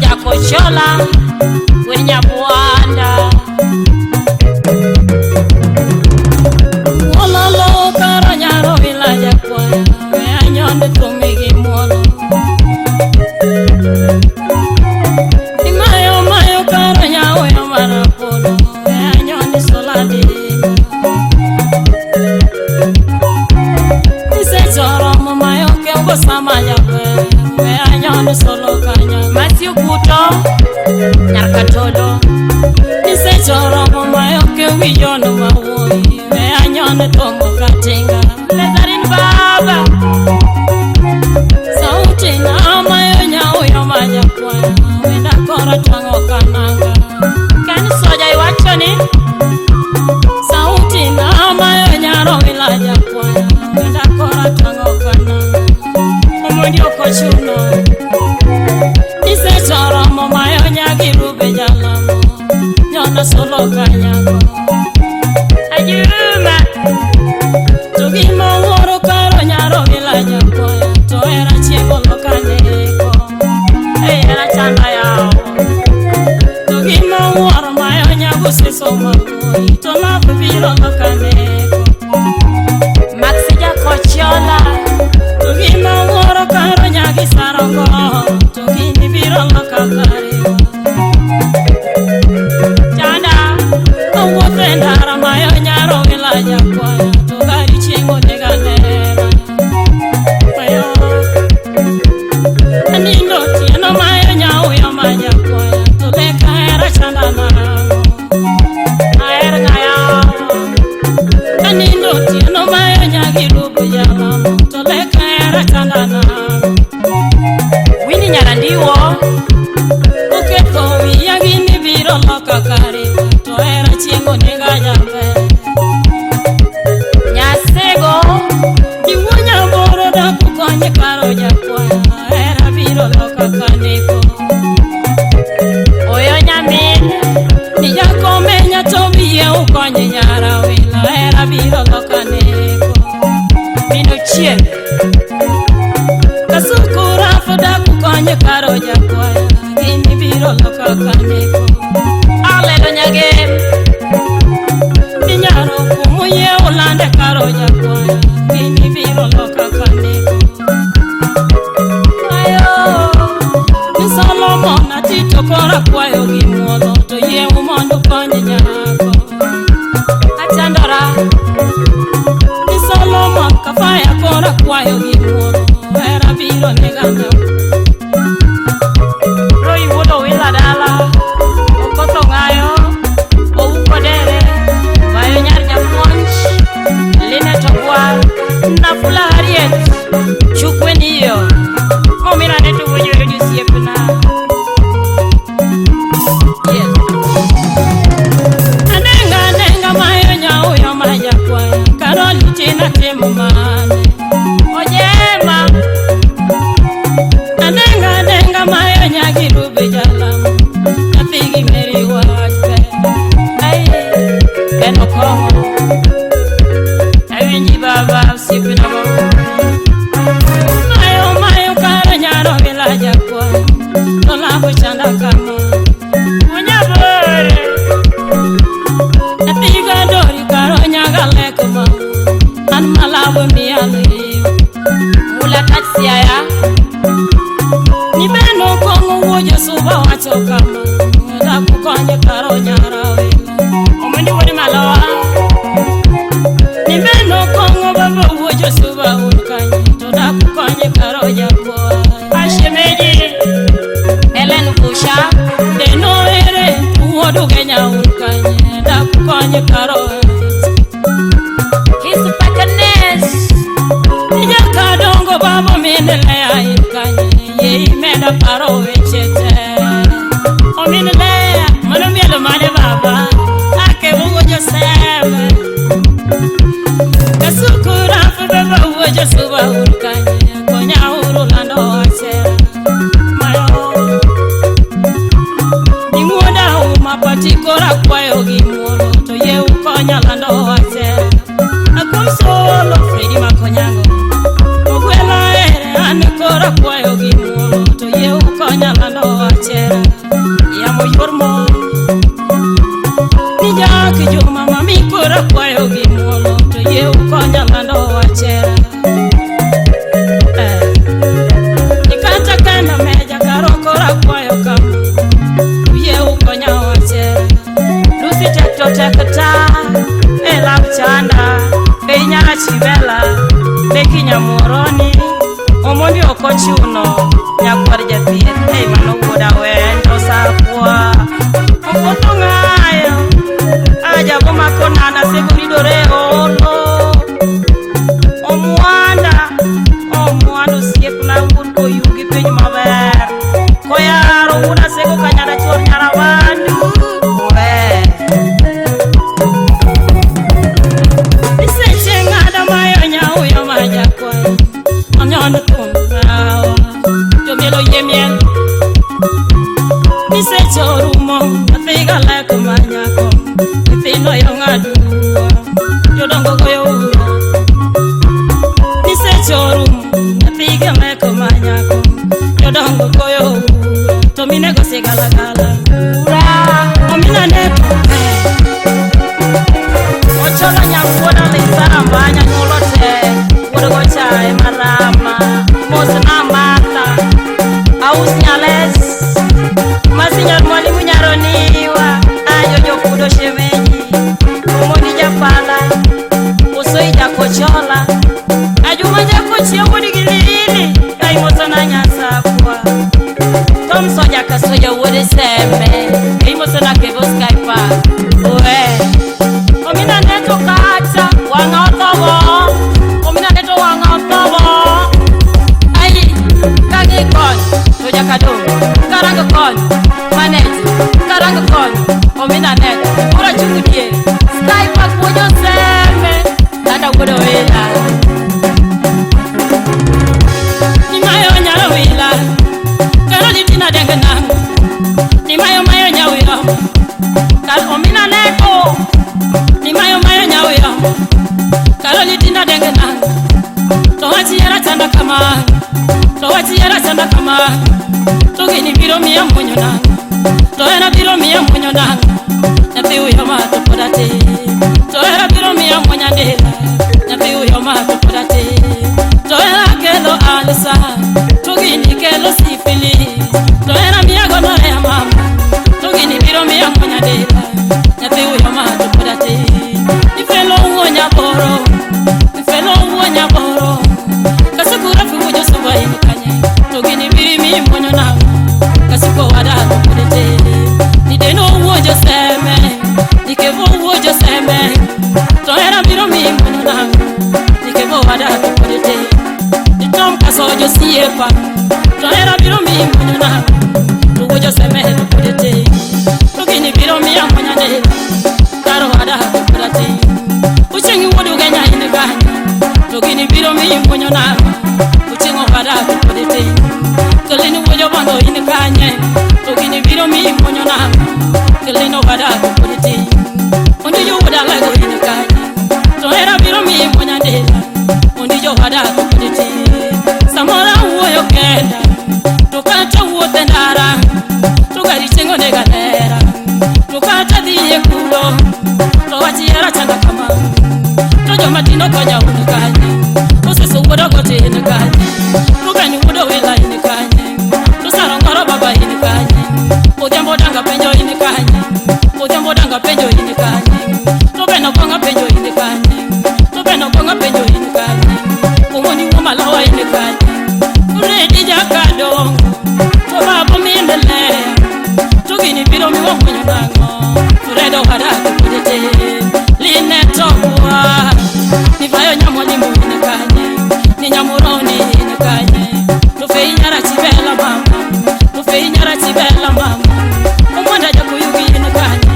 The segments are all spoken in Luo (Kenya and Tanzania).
Jakochola Wuod Nyabwanda. Muolo karo nyaro wila jakwaya, we anyonde thumi gi muolo. Imayo mayo karo nyaoyo marapolo, we anyonde soladi. Isechoromo mayo kengo sama jaber, we anyonde solo kanya. Matthew Kuto Nyar Katolo. Isechoromo mayo kewijono mawuoyi, we anyonde thongo katinga. Lezarin Baba. Sauti na mayo nyauyo majakwaya, wenda koro twang'o kananga. Ken Soja iwacho ni Sauti na mayo nyaro wila jakwaya, wenda koro twang'o kananga. Omondi ok ochuno. Isechoromo mayo nyagi rube jalamo, nyono solo kanyako. Ajuma. To gima wuoro karo nyaro wila jakwaya, to hera chiego lokaneko. Ei hera chanda yawa. To gima wuoro mayo nyago seso mawuoyi, to love biro lokaneko. Maxi Jakochola. To gima wuoro karo nyagi sarongo, to gini biro loka kariwa. Chanda. Awuotho e ndara mayo nyaro wila jakwaya, to gari chieng' onega nera. Mayo. Anindo otieno mayo nyauyo ma jakwaya, to lek ahera chanda nang'o. Aher ng'a yawa. Anindo otieno mayo nyagi rubu jalamo, to lek ahera chanda nang'o. Winnie Nyarandiwo. Oketho wiya gini biro loka kariwa, to hera chieng' onega jaber. Nyasego. Iwuo nyamboro dak ukonye karo jakwaya, hera biro loka kaneko. Oyo nyamin. Ni jakomenya to wiye ukonye nyara wila, hera biro loka neko. Min Ochieng'. Kasuku rafu dak ukonye karo jakwaya, gini biro loka kaneko. Alelo nyagem. Inyaro kumuyie ulande karo jakwaya, gini biro loka kaneko. Ayo. Ni Solomon atito koro akwayo gi muolo, to yieu mondo ukony nyako. Achandora. Ni Solomon kafaya koro akwayo gi muolo, hera biro nega nyako. Roy wuod Owila dala. Okoth Ong'ayo. Ouko Dere. Bayo nyar japuonj. Linet Ogwal. Nafula Harriet. Chukwe niyo. Omira ne to wuoyo gi osiepna. Yes. Anenga anenga mayo nyauyo ma jakwaya, Karoli tina timo mane. Ojema. Anenga anenga mayo nyagi rube jalamo, nyathi gi Mary wach ber. Ai. Ben Okong'o. Awinji baba osiepna ma. Mayo mayo karo nyaro wila jakwaya, to lavo chanda kama. Unyabore. Nyathi gadori karo nyaga lek ma, an malavo miya liw. Mula tach siaya. Ni beno kong'o wuo Josuba wacho kama, dak ukonye karo nyara wila. Omondi wuod malowa. Ni beno kong'o baba wuo Josuba un kanye, to dak ukonye karo jakwaya. Ashemeji. Ellen Kusha. Deno ere wuod Ugenya un kanye, dak ukonye karo His Pakanes. Nyaka dongo baba min Lea in kanye, yie imeda paro weche te. Omin Lea. Mano mielo mane baba. Ake wugo Joseme. Kasuku rafu baba wuo Josuba un kanye, konya uru lando wachera. Mayo. Ing'uoda uma pati koro akwayo gi muolo, to yie ukonya lando wachera. Akum solo Fredi Makonyango. Ogwela ere an koro akwayo gi muolo, to yie ukonya lando wachera. Chibela, Beki Nyamuroni, Omondi ok ochuno, nyakwar jathieth, ei mano wuod Awendo Sakwa. Okoth ong'ayo, ajabo mako nana sego ridore olo. Omwanda, omwanda osiepna wuod koyugi piny maber. Koyaro wuod Asego kanyada chuor nyarawandu. Owe. Iseche ng'ada mayo nyauyo ma jakwayo. Onyono thum rawa. Jomiel oyie miel. Iseche orumo, nyathi galeko ma nyako. Nyithindo yo ng'aduwa. Jodongo goyo ura. Iseche orumo, nyathi galeko ma nyako. Jodongo goyo ura. To minego sigalagala. Ura! Omina neto. Ochola nyakuoda Lisara Mbanya nyuolo te. Wuod gochae marama. Mos na Martha. Aus Nyales. Masi nyar mwalimu nyaroniwa. Ajo jofudo shemeji. Omondi japala. Usoi jakochola. Ajuma jakochia wuod gilili. Kaimosona nyasakwa. Tom Soja kasoja wuod Sembe. Kaimosona Kevo Sky Park. Oe. Omina neto kata wang'a othogo. Omina neto wang'a othogo. Ai, kang'i koni to jakadong. Karango koni, maneja. Karango koni, omina neto. Koro achung' diere. Sky Park wuod Osembe. Kata wuod Owila. Nimayo nyalo wila. Kero litina denge nango. Nimayo mayo nyawiro. Kar omina neto. Nimayo mayo nyawiro. Karo litina denge nango. To wachiera chanda kama. To wachiera chanda kama. To gini biro miya muonyo nango. To hera biro miya muonyo nango. Nyathi uyo ma to pod atin. To hera biro miya muonya ndela. Nyathi uyo ma to pod atin. To hera kelo alsa. To gini kelo syphilis. To hera miya gonorrhea mama. To gini biro miya muonya ndela. Nyathi uyo ma to pod atin. Ifelo wuo nyaboro. Ifelo wuo nyaboro. Kasukura fujo suba in kanye. To gini biri mi muonyo nango. Kasuko wada to pod atin. Nideno wuo joseme. Nikevo wuo joseme. To hera biro mi muonyo nango. Nikevo wada to pod atin. Nitom kasojo siepa. To hera biro mi muonyo nango. To wuo joseme to pod atin. To gini biro miya muonya ndela. Karo wada to pod atin. Uchieng' wuod Ugenya in kanye. To gini biro miyi muonyo nango. Uchieng' owada to pod itin. Kelin wuod Obondo in kanye. To gini biro miyi muonyo nango. Kelin owada to pod itin. Ondijo wuod Alego in kanye. To hera biro miyi muonya ndela. Ondijo owada to pod itin. Samoro awuoyo kenda. To kata wuoth e ndara. To gari chieng' onega nera. To kata dhi e kulo. To wach hera chanda kama. To joma tindo konya un kanye. Oseso wuod Ogot in kanye. To Gani wuod Owila in kanye. To Sarongoro baba in kanye. Odhiambo Danga penjo in kanye. Odhiambo Danga penjo in kanye. To Beno Konga penjo in kanye. To Beno Konga penjo in kanye. Omoni wuo Malawa in kanye. Fredi Jakadongo. To babo min Leya. To gini biro miwa muonyo nang'o. Fredo wada to pod itin. Linet okwa. Nivayo nyamwalimu in kanye. Ni nyamuroni in kanye. To fei nyara chibela mama. To fei nyara chibela mama. Omwanda jakuyugi in kanye.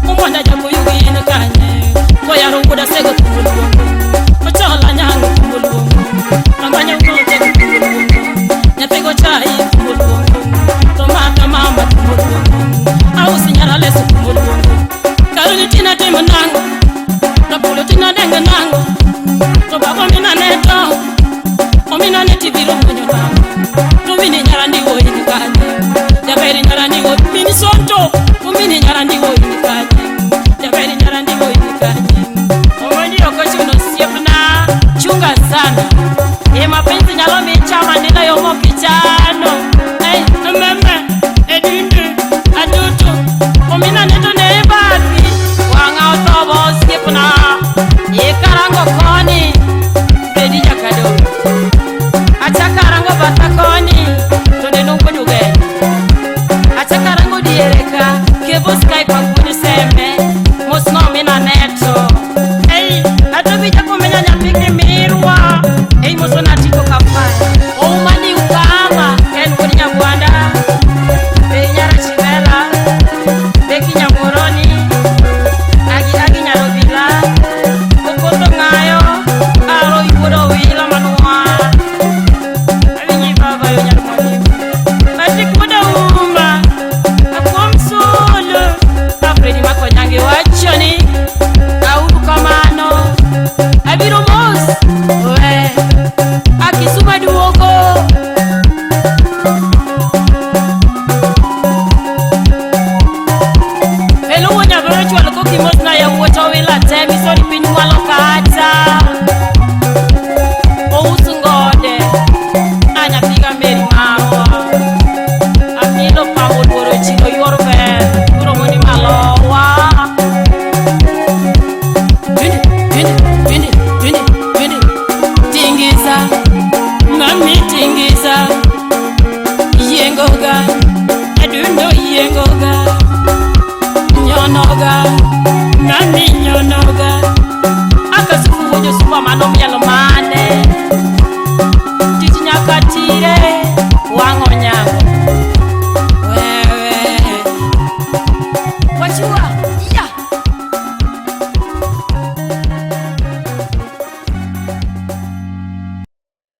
Omwanda jakuyugi in kanye. Koyaro wuod Asego thumbo luongo. Ochola nyango thumbo luongo. Mambanya ugote thumbo luongo. Nyathi go chai thumbo luongo. To maka mama thumbo luongo. Ausi nyara leso thumbo luongo. Karoli tina timo nango. Rapulo tina denge nango. To baba mina neto. Omina neti biro muonyo nango. To mini nyara ndiwo in kanye. Jaberi nyara ndiwo mini sonto. To mini nyara ndiwo in kanye. Jaberi nyara ndiwo in kanye. Omondi ok ochuno osiepna. Chunga sana. E mapenzi nyalo mi chama ndila yomo kichano. Ei, meme, edundu, adutu. Omina neto ne bathi. Wang'a othobo osiepna. Ikarango koni. Oyiengo.